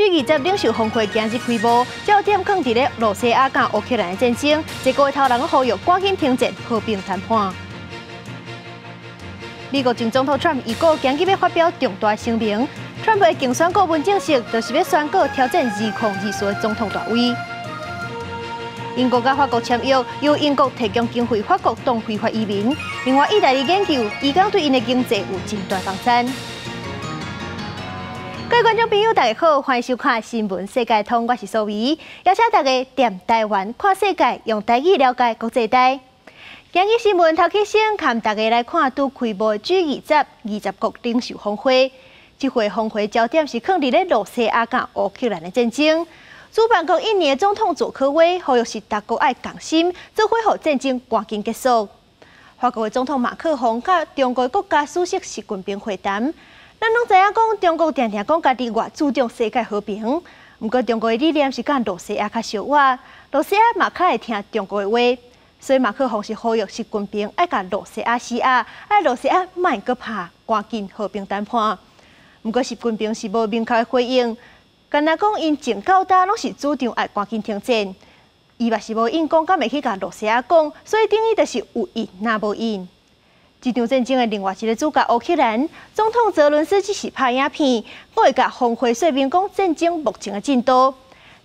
G20領袖峰會今日開幕，焦點囥佇咧露西亞佮烏克蘭的戰爭，這個頭人呼籲趕緊停戰，和平談判。美國前總統川普預告，今日欲發表重大聲明。川普的競選顧問證實，就是欲宣告挑戰2024的總統大位。英國佮法國簽約，由英國提供經費，法國擋非法移民。另外，意大利研究，伊講對𪜶的經濟有真大幫贊。各位觀眾朋友，大家好，歡迎收看《新聞世界通》，我是蘇維，邀請大家踮台灣看世界，用台語了解國際大。今日新聞頭起先，帶大家來看拄開幕的 G20 20國領袖峰會。這回峰會焦點是囥佇咧露西亞佮烏克蘭的戰爭。主辦國印尼的總統佐科威呼籲是大國愛共心，做伙予戰爭趕緊結束。法國的總統馬克宏佮中國國家主席習近平會談。咱攏知影講，中國定定講家己偌注重世界和平，毋過中國的理念是佮露西亞較相倚，露西亞嘛較會聽中國的話，所以馬克宏是呼籲習近平愛共露西亞施壓，愛露西亞莫閣拍，趕緊和平談判。毋過習近平是無明確的回應，干焦講𪜶從到今攏是主張愛趕緊停戰，伊嘛是無應講，敢會去共露西亞講，所以等於就是有應若無應。這場戰爭的另外一個主角烏克蘭總統澤倫斯基是拍影片，閣會共峰會說明講戰爭目前的進度，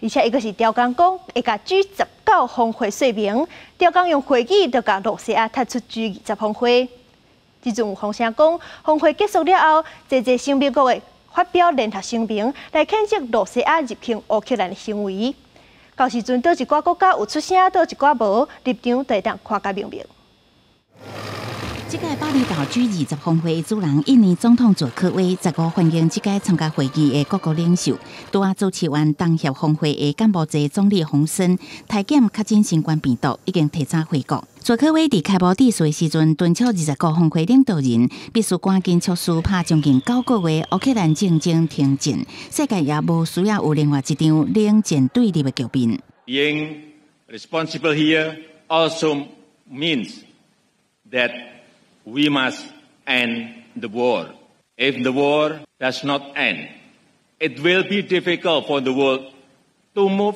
而且伊閣是刁工講會共 G19 峰會說明，刁工用會議就共露西亞踢出 G20 峰會。這陣有風聲講，峰會結束了後，濟濟成員國會發表聯合聲明來譴責露西亞入侵烏克蘭的行為。到時陣，佗一寡國家有出聲，佗一寡無，立場就會當看甲明明。這屆巴厘島 G20峰會主人印尼總統佐科威十五歡迎這屆參加會議的各國領袖。拄仔主持完東協峰會的柬埔寨總理洪森，體檢確診新冠病毒，已經提早回國。佐科威佇開幕致辭的時陣，敦促20國峰會領導人必須趕緊促使拍將近9個月烏克蘭戰爭停戰，世界也無需要有另外一場冷戰對立的局面。 Being responsible here also means that we must end the war. If the war does not end, it will be difficult for the world to move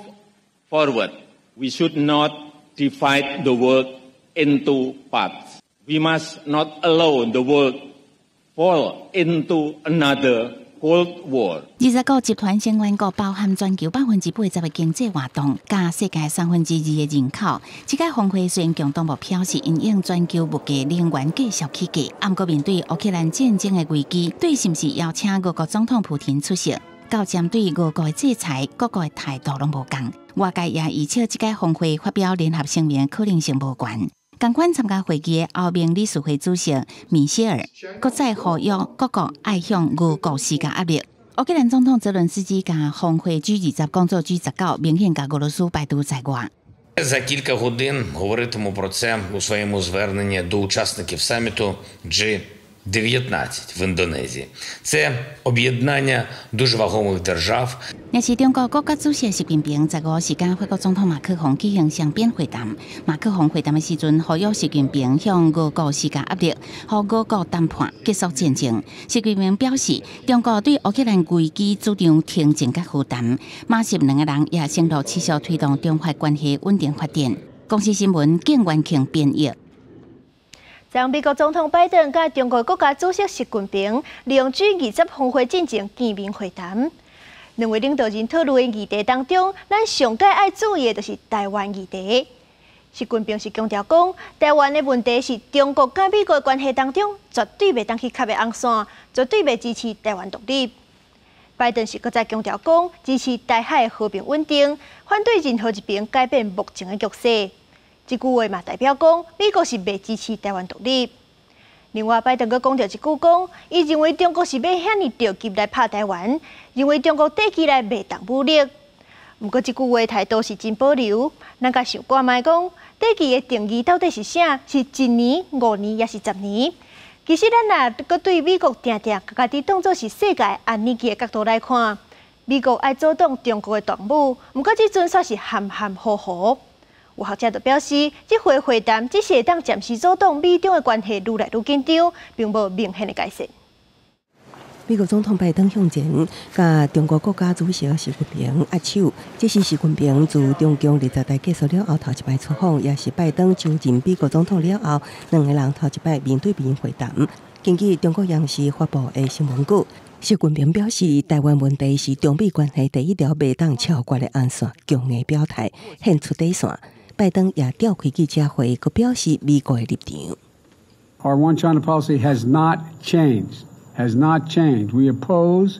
forward. We should not divide the world into parts. We must not allow the world fall into another Cold War. 20個集團成員國包含全球80%的經濟活動，佮世界2/3的人口。這屆峰會雖然共同目標是因應全球物價、能源繼續起價，毋過面對烏克蘭戰爭的危機，對是毋是邀請俄國總統普廷出席，到針對俄國的制裁，各國的態度攏無仝。外界也預測這屆峰會發表聯合聲明可能性無懸。仝款參加會議的歐盟理事會主席米歇爾，閣再呼籲各國愛向俄國施加壓力。烏克蘭總統澤倫斯基共峰會 G20講做 G19，明顯共俄羅斯排除在外。 За кілька годин говоритиму про це у своєму зверненні до учасників саміту G19 в Індонезії. Це об'єднання дуже вагомих держав. 若是中國國家主席習近平15時佮法國總統馬克宏舉行雙邊會談。馬克宏會談的時陣，呼籲習近平向俄國施加壓力，予俄國談判結束戰爭。習近平表示，中國對烏克蘭危機主張停戰佮和談。馬習兩個人也承諾持續推動中法關係穩定發展。公視新聞景元慶編譯。將美國總統拜登佮中國國家主席習近平利用 G20峰會進前見面會談。兩位領導人討論的議題當中，咱上蓋愛注意的就是台灣議題。習近平是強調講，台灣的問題是中國佮美國關係當中絕對袂當去插的紅線，絕對袂支持台灣獨立。拜登是閣再強調講，支持台海和平穩定，反對任何一邊改變目前的局勢。這句話嘛代表講，美國是袂支持台灣獨立。另外，拜登閣講著一句講，伊認為中國是欲遐爾著急來拍台灣，認為中國短期內袂動武力。毋過，這句話態度是真保留。咱共想看覓講，短期的定義到底是啥？是一年、5年，抑是10年？其實，咱若閣對美國定定共家己當做是世界安尼的角度來看，美國愛阻擋中國的動武，毋過這陣煞是含含糊糊。有學者就表示，這回會談只是會當暫時阻擋美中的關係愈來愈緊張，並無明顯的改善。美國總統拜登向前佮中國國家主席習近平握手，這是習近平自中共二十大結束了後頭一擺出訪，也是拜登就任美國總統了後兩个人頭一擺面對面會談。根據中國央視發布的新聞稿，習近平表示，台灣問題是中美關係第一條袂當超越的紅線，強硬表態，獻出底線。拜登也召開記者會，閣表示美國的立場。 Our One China policy has not changed. Has not changed. We oppose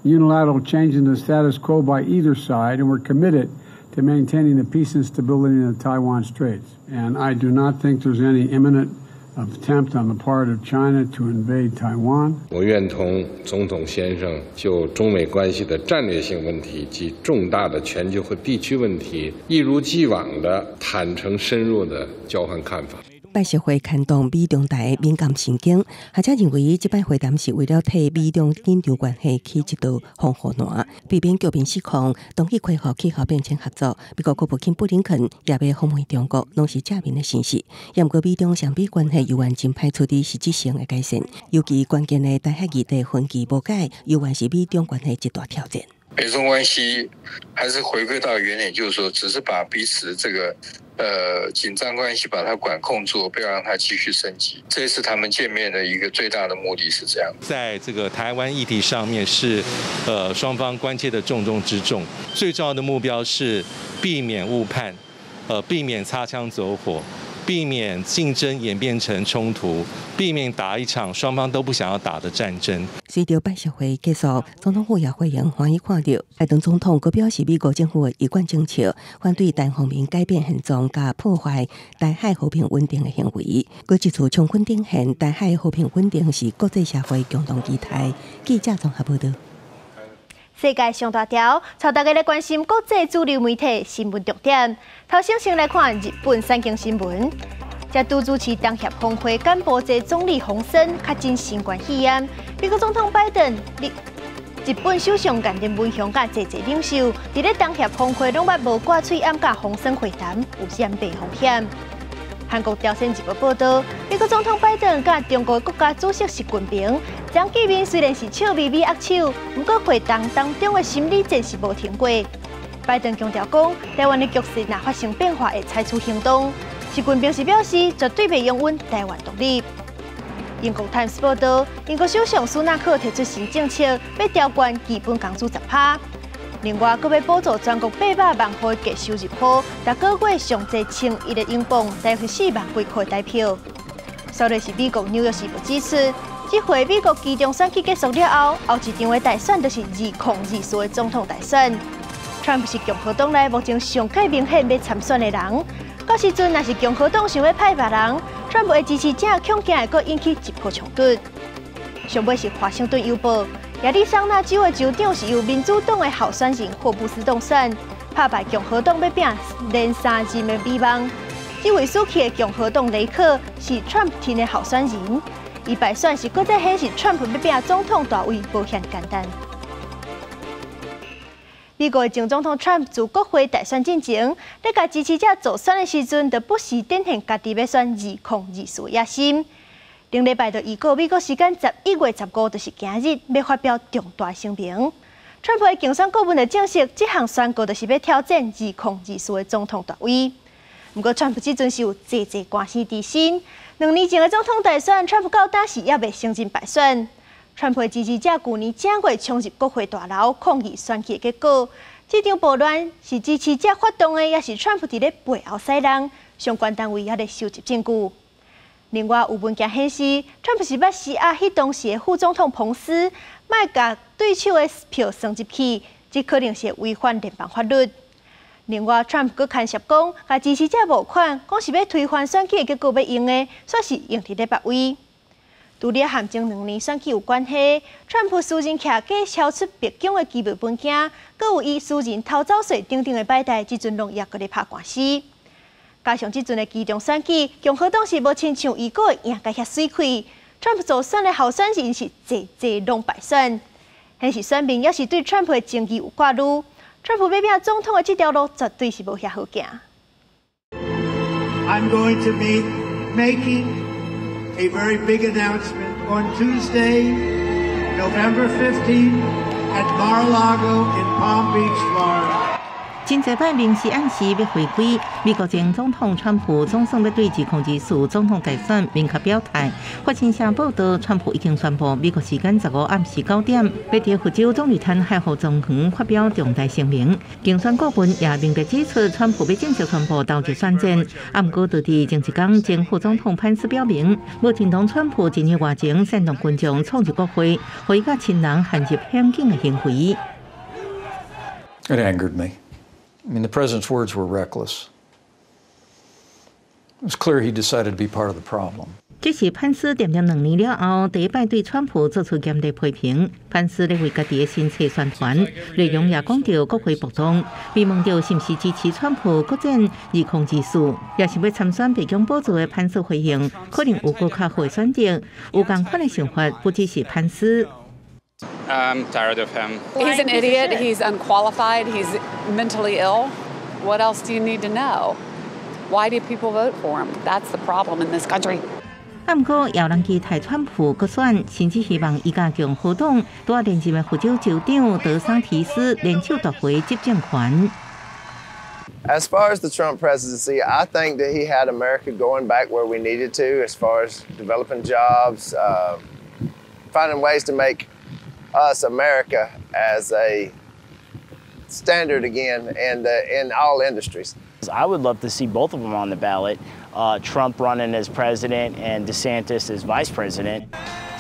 unilateral change in the status quo by either side, and we're committed to maintaining the peace and stability in the Taiwan Straits. And I do not think there's any imminent attempt on the part of China to invade Taiwan. 我願同總統先生就中美關係的戰略性問題及重大的全球和地區問題，一如既往的坦誠深入的交換看法。拜習會牽動美中台敏感神經，學者認為這擺會談是為了替美中緊張關係起一道防護欄，避免局面失控，同意恢復氣候變遷合作。美國國務卿布林肯也欲訪問中國，攏是正面的信息。毋過美中雙邊關係猶原真歹取得實質性的改善，尤其關鍵的台海議題分歧無解，猶原是美中關係一大挑戰。美中關係還是回歸到原點，就是說，只是把彼此這個緊張關係把它管控住，不要讓它繼續升級。這次他們見面的一個最大的目的是這樣。在這個台灣議題上面是雙方關切的重中之重，最重要的目標是避免誤判，避免擦槍走火，避免競爭演變成衝突，避免打一場雙方都不想要打的戰爭。隨著拜習會結束，總統府也回應歡喜看著拜登總統閣表示，美國政府的一貫政策，反對單方面改變現狀佮破壞台海和平穩定的行為。閣這次充分展現台海和平穩定是國際社會共同期待。記者綜合報導。世界上大條，帶大家來關心國際主流媒體新聞重點。頭先先來看日本產經新聞，才拄主持東協峰會，柬埔寨總理洪森確診新冠肺炎。美國總統拜登、日本首相岸田文雄佮濟濟領袖，佇咧東協峰會攏捌無掛喙罨佮洪森會談，有染病風險。韓國朝鮮日報報導，美國總統拜登佮中國國家主席習近平，昨見面雖然是笑眯眯握手，毋過會談當中的心理戰是無停過。拜登強調講，台灣的局勢若發生變化，會採取行動。習近平是表示，絕對袂容忍台灣獨立。英國 Times 報導，英國首相蘇納克提出新政策，欲調懸基本工資10%。另外，閣欲補助全國800萬戶低收入戶，逐個月上濟1100英鎊，大約是4萬幾塊台票。煞落是美國紐約時報指出，這回美國期中選舉結束了後，後一場的大選就是2024的總統大選。川普是共和黨內目前上較明顯欲參選的人。到時陣，若是共和黨想欲派別人，川普的支持者恐驚會閣引起一波衝突。上尾是華盛頓郵報。亞利桑那州的州長是由民主黨的候選人霍布斯當選，拍敗共和黨欲拼連三任的美夢。這位輸去的共和黨雷克是川普的候選人，伊敗選是閣再顯示川普欲拼總統大位無遐簡單。美國前總統川普自國會大選進前，咧共支持者助選的時陣，就不時展現家己欲選2024野心。頂禮拜就預告美國時間11月15，就是今日欲發表重大聲明。川普的競選顧問就證實，這項宣告就是欲挑戰2024的總統大位。毋過，川普這陣是有濟濟官司佇身。2年前的總統大選，川普到今是猶未承認敗選。川普的支持者舊年正月衝入國會大樓抗議選舉結果，這場暴亂是支持者發動的，抑是川普佇咧背後使弄？相關單位猶咧收集證據。另外有文件顯示，川普是捌施壓彼當時的副總統彭斯，莫共對手的票算入去，這可能是違反聯邦法律。另外，川普閣牽涉講，共支持者募款，講是欲推翻選舉結果欲用的，煞是用佇咧別位。除了和前兩年選舉有關係，川普私人徛家抄出白宮的機密文件，閣有伊私人偷走稅等等的擺代，這陣攏也閣咧拍官司。加上這陣的期中選舉，共和黨是無親像預估的贏甲遐媠氣，川普助選的候選人是濟濟攏敗選，顯示選民猶是對川普的爭議有掛慮。川普欲拼總統的這條路絕對是無遐好行。 I'm going to be making a very big announcement on Tuesday. November 15th at Mar-a-Lago in Palm Beach, Florida. 真濟擺明示暗示欲回歸，美國前總統川普總算欲對2024總統大選明確表態。法新社報道，川普已經宣布，美國時間15暗時9點，欲佇佛州棕櫚灘海湖莊園發表重大聲明。競選顧問也明白指出，川普欲正式宣布投入選戰。啊，毋過，佇前一工，前副總統潘斯表明，無認同川普一年外前煽動群眾衝入國會，予伊佮親人陷入險境的行為。 It angered me. I mean, the president's words were reckless. It was clear he decided to be part of the problem. 這是潘斯擔任2年了後，第一擺對川普做出嚴厲批評。潘斯咧為家己的新冊宣傳，內容也講著國會暴動。被問著是毋是支持川普閣戰2024，抑是欲參選白宮寶座的潘斯回應，可能有閣較好的選擇。有仝款的想法，不只是潘斯。 I'm tired of him. He's an idiot. He's unqualified. He's mentally ill. What else do you need to know? Why do people vote for him? That's the problem in this country. 啊，毋過也有人期待川普閣選，甚至希望伊佮共和黨拄仔連任的佛州州長德桑提斯聯手奪回執政權。 As far as the Trump presidency, I think that he had America going back where we needed to as far as developing jobs, finding ways to make us, America, as a standard again and in all industries. I would love to see both of them on the ballot, Trump running as president and DeSantis as vice president.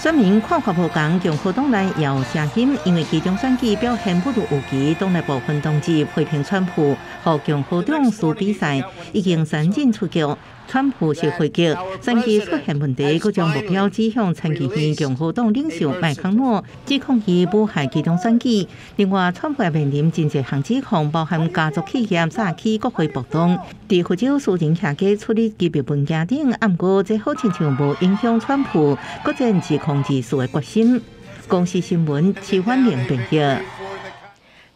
選民看法無仝，共和黨內也有聲音，因為期中選舉表現不如預期，黨內部分同志批評川普，予共和黨輸比賽已經三振出局。川普是回擊，選舉出現問題，閣將目標指向參議院共和黨領袖麥康諾，指控伊舞害期中選舉。另外，川普也面臨真濟項指控，包含家族企業早起國會暴動，佇佛州私人客機處理機密文件等。毋過，這好親像無影響川普閣戰2024的決心。公視新聞，徐婉玲編譯。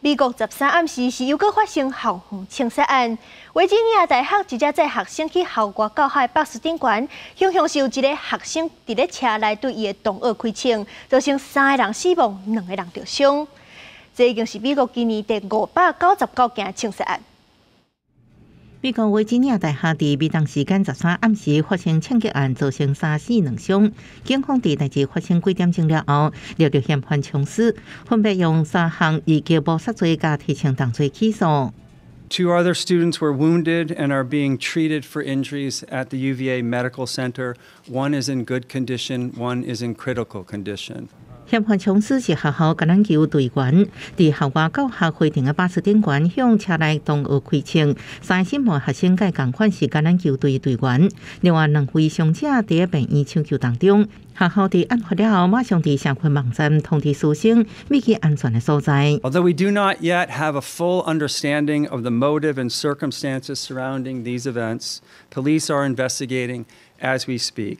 美國13暗時是猶閣發生校園槍殺案，維吉尼亞大學一隻載學生去校外教學的巴士頂懸，雄雄是有一个學生佇咧車內對伊的同學開槍，造成三个人死亡，兩个人著傷。這已經是美國今年第599件槍殺案。美國維吉尼亞大學佇美東時間13暗時發生槍擊案，造成三死兩傷。警方佇代誌發生幾點鐘了後，掠著嫌犯槍手，分別用三項二級謀殺罪佮提槍動罪起訴。 Two other students were wounded and are being treated for injuries at the UVA Medical Center. One is in good condition, one is in critical condition. 嫌犯槍手是學校橄欖球隊員，佇校外教學會場的巴士頂懸向車內同學開槍，三個死亡學生佮仝款是橄欖球隊隊員，另外兩位傷者佇病院搶救當中。學校佇案發了後，馬上佇社群網站通知師生避去安全的所在。 Although we do not yet have a full understanding of the motive and circumstances surrounding these events, police are investigating as we speak.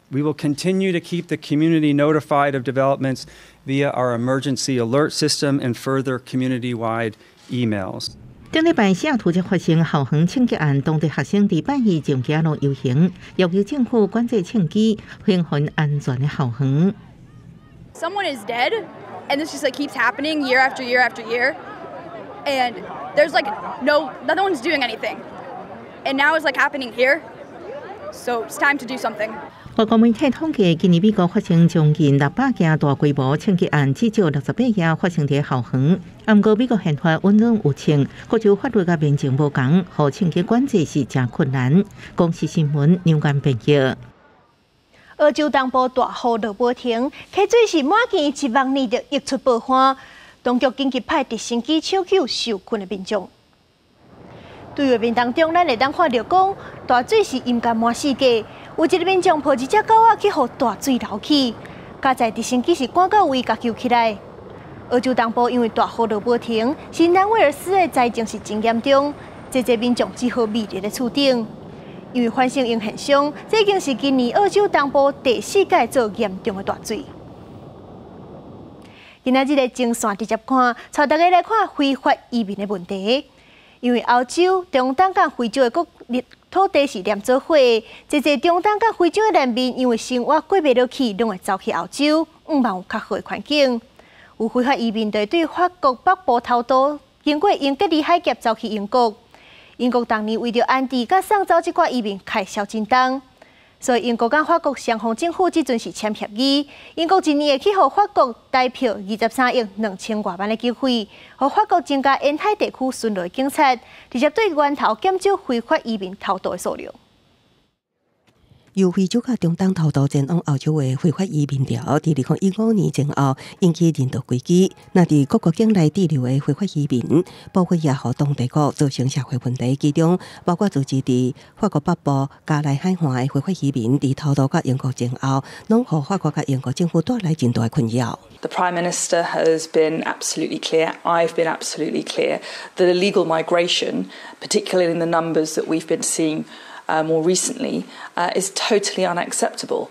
We will continue to keep the community notified of developments via our emergency alert system and further community-wide emails. 頂禮拜西雅圖才發生校園槍擊案，當地學生佇拜二上街路遊行，要求政府管制槍支，恢復安全的校園。 Someone is dead, and this just like keeps happening year after year after year, and there's like no one's doing anything, and now it's like happening here, so it's time to do something. 外國媒體統計，今年美國發生將近600件大規模槍擊案，至少68件發生佇校園。毋過美國憲法允准有槍，各州法律佮民情無仝，予槍支管制是誠困難。公視新聞梁間編譯。澳洲東部大雨落無停，溪水是滿見一網呢就溢出爆岸，當局緊急派直升機搶救受困的民眾。對畫面當中，咱會當看著講大水是淹甲滿四界。有一个民眾抱一隻狗仔去予大水流去，佳哉直升機是趕到位，共救起來。澳洲東部因為大雨落無停，新南威爾斯的災情是真嚴重，濟濟民眾只好覕佇咧厝頂。因為反聖嬰現象，這已經是今年澳洲東部第四擺做嚴重的大水。今仔日的前線直接看，帶大家來看非法移民的問題。因為歐洲、中東佮非洲的國土地是連做伙，濟濟中東佮非洲的難民，因為生活過袂落去，攏會走去歐洲，向望有較好的環境。有非法移民就對法國北部偷渡，經過英吉利海峽走去英國。英國當年為著安置佮送走這寡移民，開銷真重。所以英國佮法國雙方政府這陣是簽協議，英國一年會去予法國台票23億2千外萬的經費，予法國增加沿海地區巡邏警察，直接對源頭減少非法移民偷渡的數量。由非洲佮中東偷渡前往歐洲的非法移民潮，佇2015年前後引起人道危機。若佇各國境內滯留的非法移民，部分也予當地國造成社會問題。其中包括組織佇法國北部加萊海岸的非法移民，佇偷渡到英國前後，攏予法國佮英國政府帶來真大的困擾。 The Prime Minister has been absolutely clear. I've been absolutely clear that illegal migration, particularly in the numbers that we've been seeing more recently, is totally unacceptable.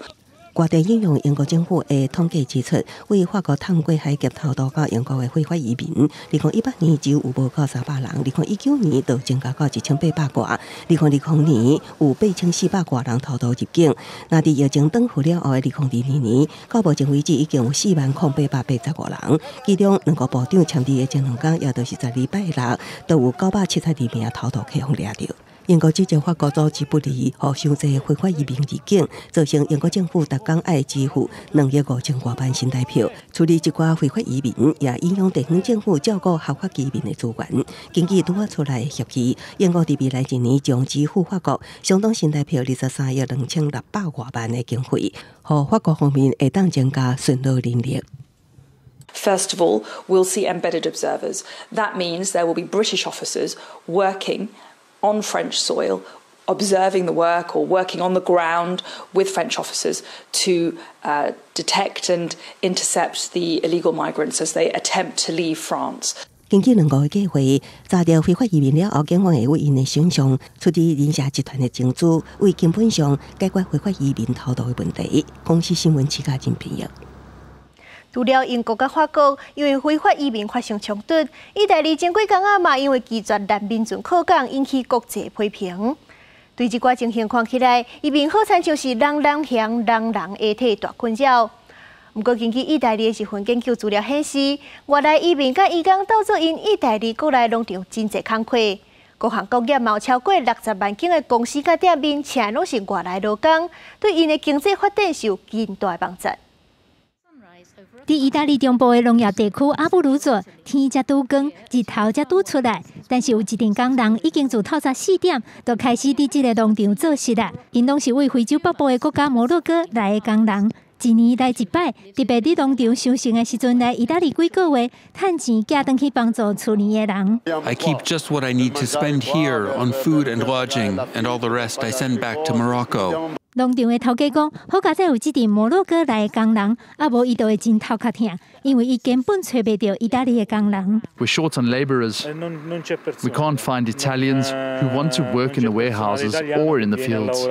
外電引用英國政府的統計指出，對法國通過海峽偷渡到英國的非法移民，2018年只有無夠300人，2019年就增加到1800外，2020年有8400外人偷渡入境。若佇疫情轉復了後的2022年，到目前為止已經有40,885人，其中兩個部長簽字的前兩工，也就是12拜六，都有972名偷渡客予掠著。英國指責法國組織不利，予傷濟非法移民入境，造成英國政府逐工愛支付2億5千外萬新台票處理這寡非法移民，也影響地方政府照顧合法移民的資源。根據拄仔出來的協議，英國佇未來一年將支付法國相當新台票23億2600外萬的經費，予法國方面會當增加巡邏人力。 First of all, we'll see embedded observers. That means there will be British officers working on French soil, observing the work or working on the ground with French officers to detect and intercept the illegal migrants as they attempt to leave France. 根據兩個計劃，查著非法移民了後，警方會為𪜶的身上出佇人蛇集團的證據，為根本上解決非法移民偷渡的問題。公視新聞，徐家珍編譯。除了英國佮法國因為非法移民發生衝突，意大利前幾工仔嘛因為拒絕難民船靠港，引起國際批評。對這寡情形看起來，移民好親像是人人嫌、人人下體大困擾。毋過，根據意大利的一份研究資料顯示，外來移民佮移工鬥做𪜶意大利國內農場真濟工課，各行各業嘛有超過60萬間的公司佮店面，請的攏是外來勞工，對𪜶的經濟發展是有真大幫助。佇意大利中部的農業地區阿布魯佐，天才拄光，日頭才拄出來，但是有一陣工人已經自透早4點就開始佇這个農場做事啦。𪜶攏是對非洲北部的國家摩洛哥來的工人，一年來一擺，特別佇農場收成的時陣來意大利幾個月，趁錢寄轉去幫助厝裡的人。 I keep just what I need to spend here on food and lodging, and all the rest I send back to Morocco. 農場的頭家講，好佳哉有這陣摩洛哥來的工人，啊無伊就會真頭殼疼，因為伊根本揣袂著意大利的工人。 We're short on laborers. We can't find Italians who want to work in the warehouses or in the fields.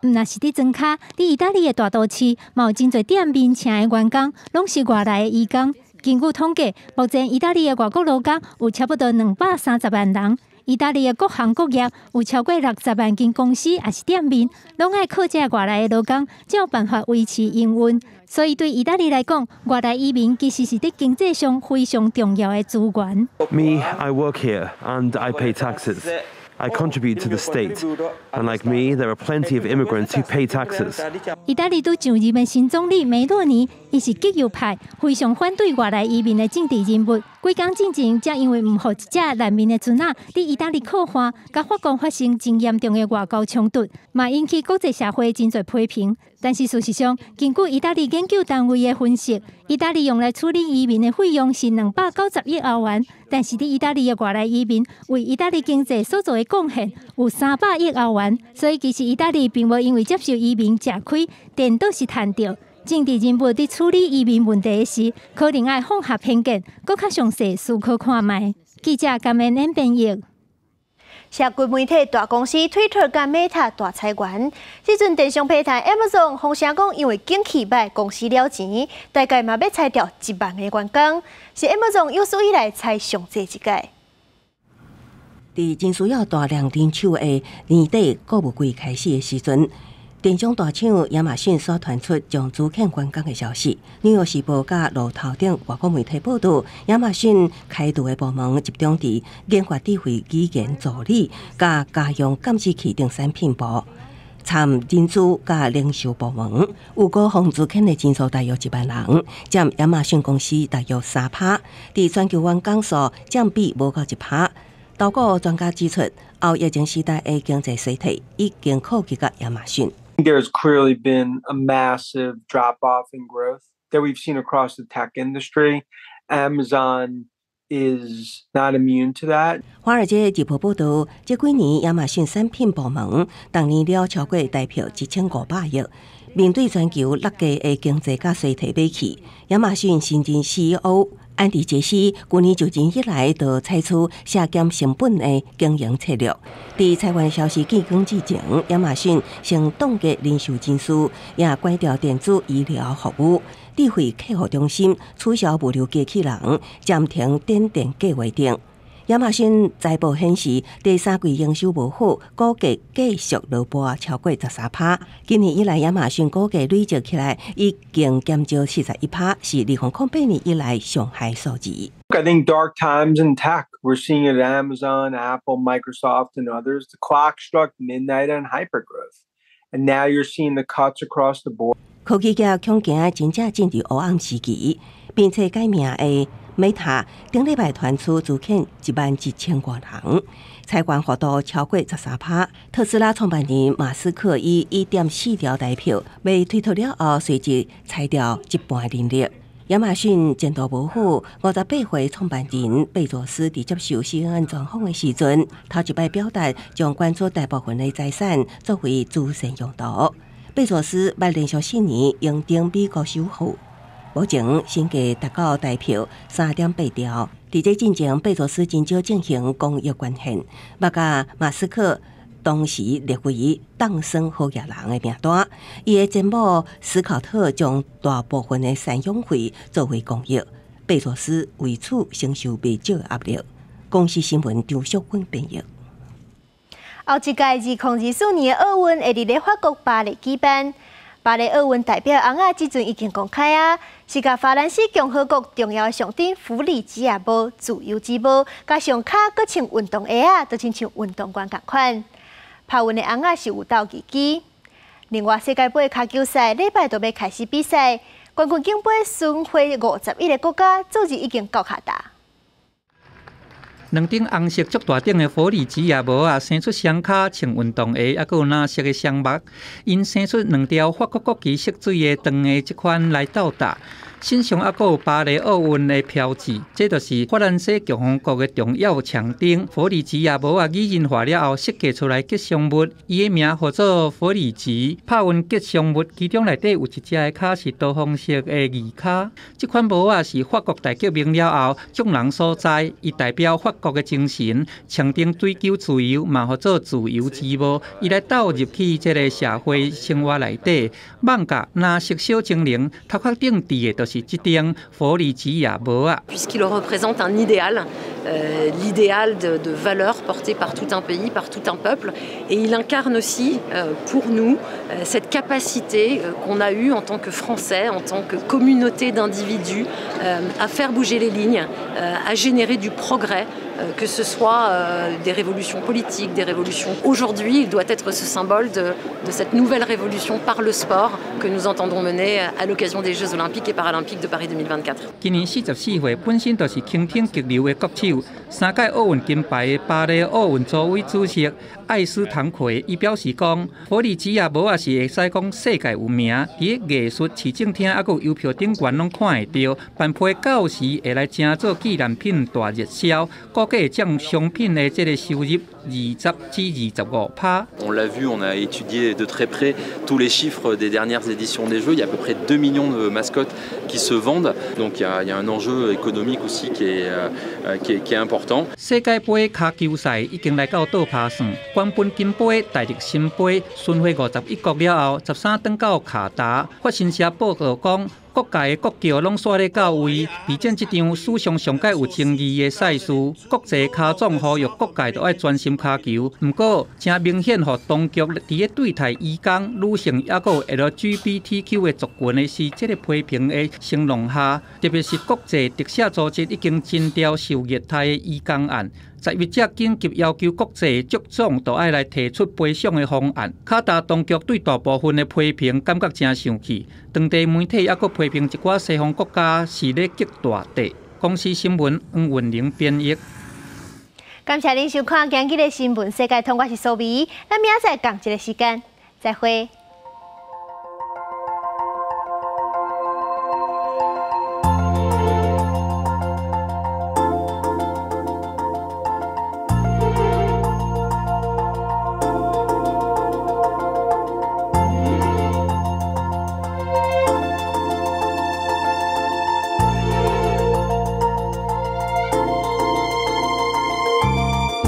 毋若是佇莊跤，佇意大利的大都市，嘛有真濟店面請的員工，攏是外來的移工。根據統計，目前意大利的外國勞工有差不多230萬人。意大利的各行各業有超過60萬間公司，抑是店面，攏愛靠這外來的勞工，才有辦法維持營運。所以對意大利來講，外來移民其實是佇經濟上非常重要的資源。 Me, I work here and I pay taxes. I contribute to the state. And like me, there are plenty of immigrants who pay taxes. 意大利拄上任的新總理梅洛尼，伊是極右派，非常反對外來移民的政治人物。幾工進前，才因為毋予一隻難民的船仔佇意大利靠岸，佮法國發生真嚴重的外交衝突，嘛引起國際社會真濟批評。但是事實上，根據意大利研究單位的分析，意大利用來處理移民的費用是290億歐元，但是佇意大利的外來移民為意大利經濟所做的貢獻有300億歐元，所以其實意大利並無因為接受移民吃虧，顛倒是趁著。政治人物佇處理移民問題時，可能愛放下偏見，閣較詳細思考看覓。記者甘恩演編譯。社群媒體大公司推特佮 Meta 大裁員，這陣電商平台 Amazon 風聲講，因為景氣䆀，公司了錢，大概嘛欲裁掉1萬个員工，是 Amazon 有史以來裁上濟一屆。佇真需要大量人手的年底購物季開始的時陣，電商大廠亞馬遜所傳出將資遣員工的消息，紐約時報佮路透等外國媒體報道，亞馬遜開除的部門集中佇研發智慧語言助理、佮家用監視器等產品部、參人資佮零售部門。預估予資遣的人數大約1萬人，佔亞馬遜公司大約3%，佇全球員工數佔比無到1%。投顧專家指出，後疫情時代的經濟衰退已經擴及到亞馬遜。 There's clearly been a massive drop off in growth that we've seen across the tech industry. Amazon is not immune to that. 華爾街日報報道，這幾年亞馬遜產品部門逐年了超過台票1500億。面對全球六家的經濟佮衰退買去，亞馬遜新任 CEO 安迪傑斯去年就任以來，就採取削減成本的經營策略。佇裁員消息見光之前，亞馬遜先凍結零售人事，也關掉電子醫療服務、智慧客戶中心、取消物流機器人、暫停點電計劃等。亞馬遜財報顯示，第三季營收無好，股價繼續落波超過13%。今年以來，亞馬遜股價累積起來已經減少41%，是2008年以來上懸數字。 I think dark times in tech. We're seeing it at Amazon, Apple, Microsoft, and others. The clock struck midnight on hypergrowth, and now you're seeing the cuts across the board. 科技業恐驚真正進入烏暗時期，並且改名的 Meta 頂禮拜傳出資遣11,000外人，裁員幅度超過13%。特斯拉創辦人馬斯克以1.4兆台票賣推特了後，隨即裁掉一半人力。亞馬遜前途無好，58歲創辦人貝佐斯佇接受 CNN 專訪的時陣，頭一擺表達將捐出大部分的財產作為慈善用途。貝佐斯捌連續4年榮登美國首富。目前身價達到台票3.8兆。佇這進前，貝佐斯真少進行公益捐獻，捌佮馬斯克同時列為當選好額人的名單。伊的前某斯考特將大部分的贍養費作為公益，貝佐斯為此承受袂少壓力。公視新聞張淑芬編譯。後一屆2024年奧運會佇咧法國巴黎舉辦。巴黎奧運代表尪仔這陣已經公開啊，是共法蘭西共和國重要的象徵弗里吉亞帽、自由之帽，加上跤閣穿運動鞋仔，就親像運動員仝款。拍運的尪仔是有鬥技機。另外，世界盃跤球賽禮拜就欲開始比賽，冠軍獎盃巡迴51個國家，昨日已經到卡達。兩頂紅色足大頂的弗里吉亞帽仔，生出雙跤穿運動鞋，猶閣有藍色的雙襪，𪜶生出兩條法國國旗色水的長的這款來鬥打。身上猶閣有巴黎奧運的標誌，這就是法蘭西共和國的重要象徵。弗里吉亞帽仔擬人化了後設計出來吉祥物，伊的名號做弗里吉。拍運吉祥物，其中內底有一隻的跤是桃紅色的魚跤。這款帽仔是法國大革命了後眾人所知，伊代表法國的精神，象徵追求自由，嘛號做自由之帽。伊來投入去這个社會生活內底，艋舺藍色小精靈頭殼頂戴的就是這頂弗里吉亞帽仔。 Puisqu'il représente un idéal, l'idéal de valeurs portées par tout un pays, par tout un peuple, et il incarne aussi pour nous cette capacité qu'on a eue en tant que Français, en tant que communauté d'individus, à faire bouger les lignes, à générer du progrès, que ce soit des révolutions politiques, des révolutions. Aujourd'hui, il doit être ce symbole de cette nouvelle révolution par le sport que nous entendons mener à l'occasion des Jeux olympiques et paralympiques de Paris 2024. 今年44歲，本身就是輕艇激流的國手，三屆奧運金牌的巴黎奧運組委主席艾斯唐奎，伊表示講，弗里吉亞帽仔是會使講世界有名，佇藝術市政廳猶閣郵票頂懸攏看會著，頒批到時會來成做紀念品大熱銷，估計會佔商品的這个收入20至25%。 On l'a vu, on a étudié de très près tous les chiffres des dernières éditions des Jeux. Il y a à peu près 2 millions de mascottes qui se vendent. Donc il y a un enjeu économique aussi qui est qui est important。世界盃跤球賽已經來到倒拍算，冠軍金杯、大力神杯巡迴51國了後，13轉到卡達。法新社報道講，各界的國腳攏煞咧到位，備戰這場史上上蓋有爭議的賽事。國際跤總呼籲各界都愛專心跤球。毋過，誠明顯，予當局佇咧對待移工、女性抑閣有 LGBTQ 的族群的時，這个批評的聲浪下，特別是國際特赦組織已經偵調受虐待的移工案。11者緊急要求國際足總都愛來提出賠償的方案。卡達當局對大部分的批評感覺誠生氣，當地媒體抑閣批評一寡西方國家是咧激大地。公視新聞黃雲玲編譯。感謝您收看今日的新聞世界通，我是蘇美，咱明仔載仝一个時間，再會。